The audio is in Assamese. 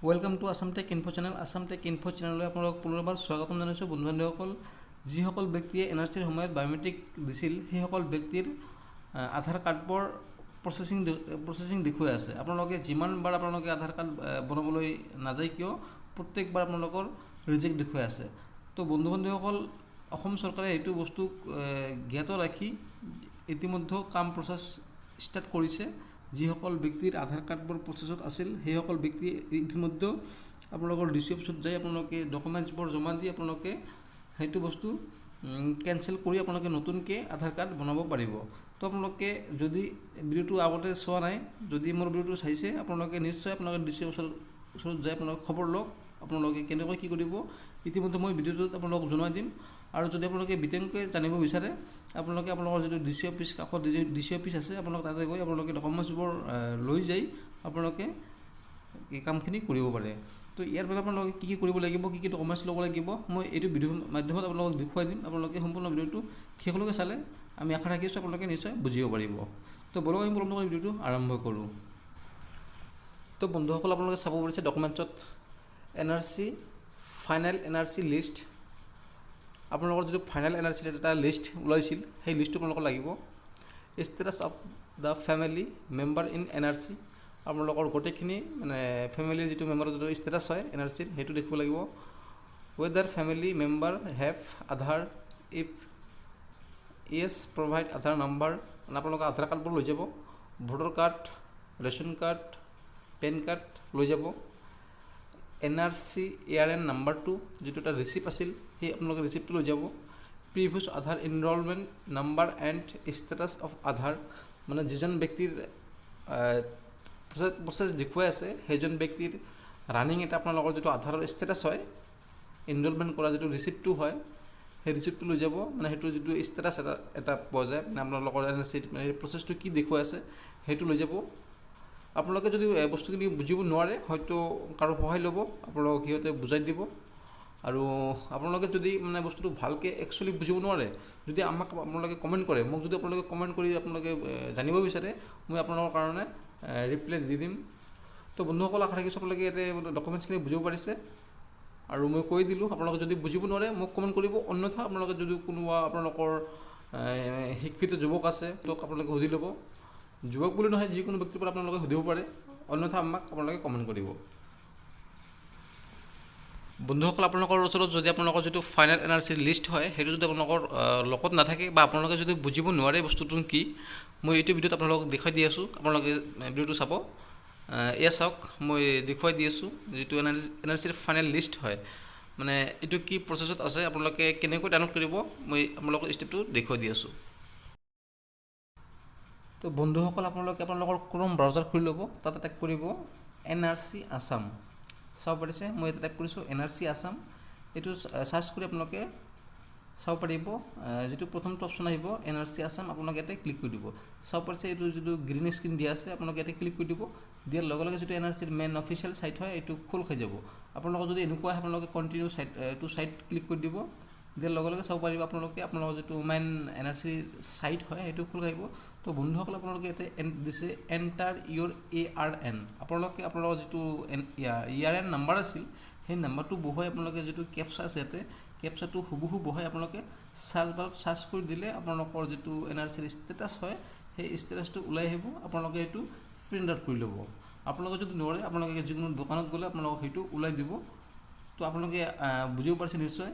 Welcome to Assam Tech Info channel. Assam Tech Info চেনেললৈ আপোনালোকক পুনৰবাৰ স্বাগতম জনাইছোঁ। বন্ধু বান্ধৱীসকল, যিসকল ব্যক্তিয়ে এনআৰচিৰ সময়ত বায়'মেট্ৰিক দিছিল, সেইসকল ব্যক্তিৰ আধাৰ কাৰ্ডবোৰ প্ৰচেছিং দেখুৱাই আছে। আপোনালোকে যিমানবাৰ আপোনালোকে আধাৰ কাৰ্ড বনাবলৈ নাযায় কিয়, প্ৰত্যেকবাৰ আপোনালোকৰ ৰিজেক্ট দেখুৱাই আছে। তো বন্ধু বান্ধৱীসকল, অসম চৰকাৰে এইটো বস্তুক জ্ঞাত ৰাখি ইতিমধ্যে কাম প্ৰচেছ ষ্টাৰ্ট কৰিছে। যিসকল ব্যক্তিৰ আধাৰ কাৰ্ডবোৰ প্ৰচেছত আছিল, সেইসকল ব্যক্তিয়ে ইতিমধ্যে আপোনালোকৰ ডিচি অফিচত যাই আপোনালোকে ডকুমেণ্টছবোৰ জমা দি আপোনালোকে সেইটো বস্তু কেঞ্চেল কৰি আপোনালোকে নতুনকৈ আধাৰ কাৰ্ড বনাব পাৰিব। তো আপোনালোকে যদি ভিডিঅ'টো আগতে চোৱা নাই, যদি মোৰ ভিডিঅ'টো চাইছে, আপোনালোকে নিশ্চয় আপোনালোকে ডিচি অফিচৰ ওচৰত যাই আপোনালোকে খবৰ লওক, আপোনালোকে কেনেকৈ কি কৰিব। ইতিমধ্যে মই ভিডিঅ'টোত আপোনালোকক জনাই দিম। আৰু যদি আপোনালোকে বিতংকৈ জানিব বিচাৰে, আপোনালোকে আপোনালোকৰ যিটো ডিচি অফিচ, কাষত ডিচি অফিচ আছে, আপোনালোকে তাতে গৈ আপোনালোকে ডকুমেণ্টছবোৰ লৈ যাই আপোনালোকে এই কামখিনি কৰিব পাৰে। তো ইয়াৰ বাবে আপোনালোকে কি কি কৰিব লাগিব, কি কি ডকুমেণ্টছ ল'ব লাগিব, মই এইটো ভিডিঅ'ৰ মাধ্যমত আপোনালোকক দেখুৱাই দিম। আপোনালোকে সম্পূৰ্ণ ভিডিঅ'টো শেষলৈকে চালে আমি আশা ৰাখিছোঁ আপোনালোকে নিশ্চয় বুজিব পাৰিব। তো বলক, আমি পলম নকৰি ভিডিঅ'টো আৰম্ভ কৰোঁ। তো বন্ধুসকল, আপোনালোকে চাব পাৰিছে ডকুমেণ্টছত NRC, final NRC list. আপোনালোকৰ যিটো ফাইনেল এনআৰচিৰ এটা লিষ্ট ওলাইছিল, সেই লিষ্টটো আপোনালোকৰ লাগিব। Status of the family member in NRC, আপোনালোকৰ গোটেইখিনি মানে ফেমিলিৰ যিটো মেম্বাৰৰ যিটো ষ্টেটাছ হয় এনআৰচিৰ, সেইটো দেখিব লাগিব। Whether family member have Aadhaar, if yes, provide Aadhaar number. মানে আপোনালোকে আধাৰ কাৰ্ডবোৰ লৈ যাব, voter card, ration card, PAN card লৈ যাব। এনআৰচি এআৰএন নাম্বাৰটো, যিটো এটা ৰিচিপ্ট আছিল, সেই আপোনালোকে ৰিচিপ্টটো লৈ যাব। Previous Aadhaar enrolment number and status of Aadhaar, মানে যিজন ব্যক্তিৰ প্ৰচেছ দেখুৱাই আছে, সেইজন ব্যক্তিৰ ৰানিং এটা আপোনালোকৰ যিটো আধাৰৰ ষ্টেটাছ হয়, এনৰলমেণ্ট কৰা যিটো ৰিচিপ্টটো হয়, সেই ৰিচিপ্টটো লৈ যাব। মানে সেইটো যিটো ষ্টেটাছ এটা পোৱা যায়, মানে আপোনালোকৰ এনআৰচিত মানে প্ৰচেছটো কি দেখুৱাই আছে, সেইটো লৈ যাব। আপোনালোকে যদি এই বস্তুখিনি বুজিব নোৱাৰে, হয়তো কাৰো সহায় ল'ব, আপোনালোকক সিহঁতে বুজাই দিব। আৰু আপোনালোকে যদি মানে বস্তুটো ভালকৈ একচুৱেলি বুজিব নোৱাৰে, যদি আমাক আপোনালোকে কমেণ্ট কৰে, মোক যদি আপোনালোকে কমেণ্ট কৰি আপোনালোকে জানিব বিচাৰে, মই আপোনালোকৰ কাৰণে ৰিপ্লাই দি দিম। তো বন্ধুসকল, আশা ৰাখিছোঁ আপোনালোকে ইয়াতে ডকুমেণ্টছখিনি বুজিব পাৰিছে আৰু মই কৈ দিলোঁ। আপোনালোকে যদি বুজিব নোৱাৰে, মোক কমেণ্ট কৰিব। অন্যথা আপোনালোকে যদি কোনোবা আপোনালোকৰ শিক্ষিত যুৱক আছে, তেওঁক আপোনালোকে সুধি ল'ব। যুৱক বুলি নহয়, যিকোনো ব্যক্তিৰ পৰা আপোনালোকে সুধিব পাৰে। অন্যথা আমাক আপোনালোকে কমেণ্ট কৰিব। বন্ধুসকল, আপোনালোকৰ ওচৰত যদি আপোনালোকৰ যিটো ফাইনেল এনআৰচিৰ লিষ্ট হয়, সেইটো যদি আপোনালোকৰ লগত নাথাকে বা আপোনালোকে যদি বুজিব নোৱাৰে বস্তুটো কি, মই এইটো ভিডিঅ'ত আপোনালোকক দেখুৱাই দি আছোঁ। আপোনালোকে ভিডিঅ'টো চাব। এয়া চাওক, মই দেখুৱাই দি আছোঁ যিটো এনআৰচিৰ ফাইনেল লিষ্ট হয়, মানে এইটো কি প্ৰচেছত আছে, আপোনালোকে কেনেকৈ ডাউনলোড কৰিব, মই আপোনালোকৰ ষ্টেপটো দেখুৱাই দি আছোঁ। তো বন্ধুসকল, আপোনালোকে আপোনালোকৰ ক্ৰম ব্ৰাউজাৰ খুলি ল'ব। তাতে টাইপ কৰিব এনআৰচি আছাম। চাব পাৰিছে, মই ইয়াতে টাইপ কৰিছোঁ এনআৰচি আছাম। এইটো চাৰ্চ কৰি আপোনালোকে চাব পাৰিব, যিটো প্ৰথমটো অপশ্যন আহিব এনআৰচি আছাম, আপোনালোকে ইয়াতে ক্লিক কৰি দিব। চাব পাৰিছে, এইটো যিটো গ্ৰীণ স্ক্ৰীণ দিয়া আছে, আপোনালোকে ইয়াতে ক্লিক কৰি দিব। দিয়াৰ লগে লগে যিটো এনআৰচিৰ মেইন অফিচিয়েল ছাইট হয়, এইটো খোল খাই যাব। আপোনালোকৰ যদি এনেকুৱা আহে, আপোনালোকে কণ্টিনিউ ছাইট এইটো ছাইট ক্লিক কৰি দিব। দিয়াৰ লগে লগে চাব পাৰিব আপোনালোকে, আপোনালোকৰ যিটো মেইন এনআৰচিৰ ছাইট হয়, সেইটো খোল খাব। তো বন্ধুসকল, আপোনালোকে ইয়াতে দিছে "Enter your ARN"। আপোনালোকে আপোনালোকৰ যিটো এআৰএন নাম্বাৰ আছিল, সেই নাম্বাৰটো বহুৱাই আপোনালোকে যিটো কেপচা আছে ইয়াতে, কেপচাটো হুবহু বহাই আপোনালোকে চাৰ্চ বাৰত চাৰ্চ কৰি দিলে আপোনালোকৰ যিটো এনআৰচিৰ ষ্টেটাছ হয়, সেই ষ্টেটাছটো ওলাই আহিব। আপোনালোকে সেইটো প্ৰিণ্ট আউট কৰি ল'ব। আপোনালোকে যদি নোৱাৰে, আপোনালোকে যিকোনো দোকানত গ'লে আপোনালোকক সেইটো ওলাই দিব। তো আপোনালোকে বুজিব পাৰিছে নিশ্চয়।